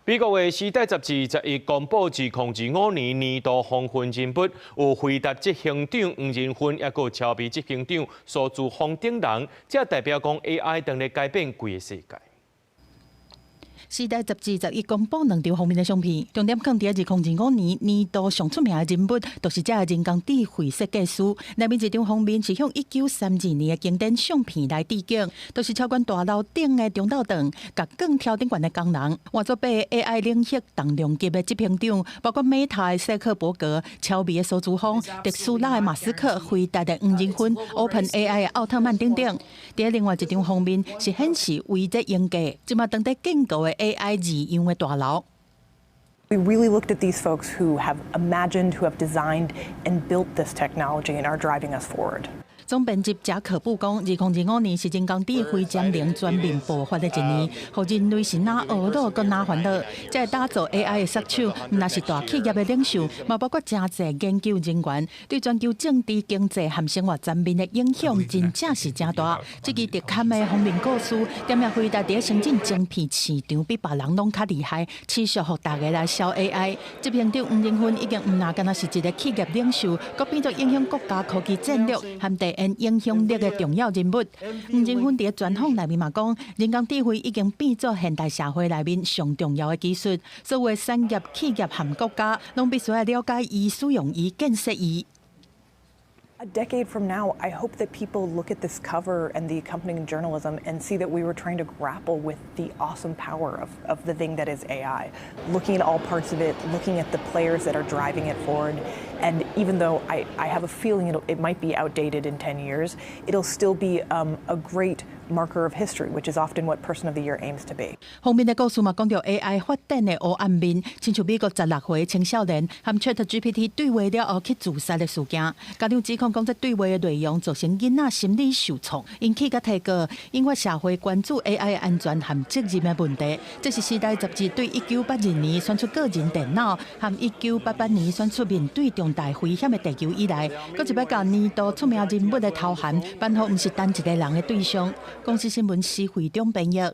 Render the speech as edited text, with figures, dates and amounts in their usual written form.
美國的時代雜誌11公布2025年年度風雲人物，有輝達執行長黃仁勳，抑閣有超微執行長蘇姿豐等人，這代表講 AI 正咧改變規个世界。時代雜誌十一公布兩張封面的相片，重點放佇2025年年度上出名的人物，就是這个人工智慧設計師。內面一張封面是向1932年的經典相片來致敬，就是超懸大樓頂的中道頓，共鋼條頂懸的工人，換做八个 AI 領域重量級的執行長，包括 Meta 的薩克伯格、超微的蘇姿豐、特斯拉的馬斯克、輝達的黃仁勳、OpenAI 的奧特曼等等。佇另外一張封面是顯示維這英國，這馬當佇建構的 AI 字樣的大樓。 We really looked at these folks who have imagined, who have designed and built this technology and are driving us forward. 總編輯賈可布講，2025年是人工智慧潛能全面爆發的一年，予人類是若懊惱閣若煩惱。這个打造 AI 的殺手，毋但是大企業的領袖，嘛包括誠濟研究人員，對全球政治、經濟和生活層面的影響，真正是誠大。這支特刊的封面故事，點名輝達佇生產晶片市場比別人攏較厲害，持續予大家來燒 AI。執行長黃仁勳已經毋但干焦是一个企業領袖，閣變做影響國家科技戰略和地緣影響力的重要人物。黃仁勳佇專訪內面嘛講，人工智慧已經變做現代社會內面上重要的技術，所有產業、企業和國家攏必須愛了解伊、使用伊、建設伊。 A decade from now, I hope that people look at this cover and the accompanying journalism and see that we were trying to grapple with the awesome power of the thing that is AI, looking at all parts of it, looking at the players that are driving it forward. And even though I have a feeling it might be outdated in 10 years, it'll still be a great marker of history, which is often what Person of the Year aims to be. 封面的故事嘛，講著 AI 發展的烏暗面，親像美國16歲青少年和 ChatGPT 對話了後去自殺的事件。家長指控講，這對話的內容造成囡仔心理受創，引起佮提告，引發社會關注 AI 安全和責任的問題。這是時代雜誌對1982年選出個人電腦，和1988年選出面對重大危險的地球以來，閣一擺共年度出名人物的頭銜，頒予毋是單一个人的對象。公視新聞施惠中編譯。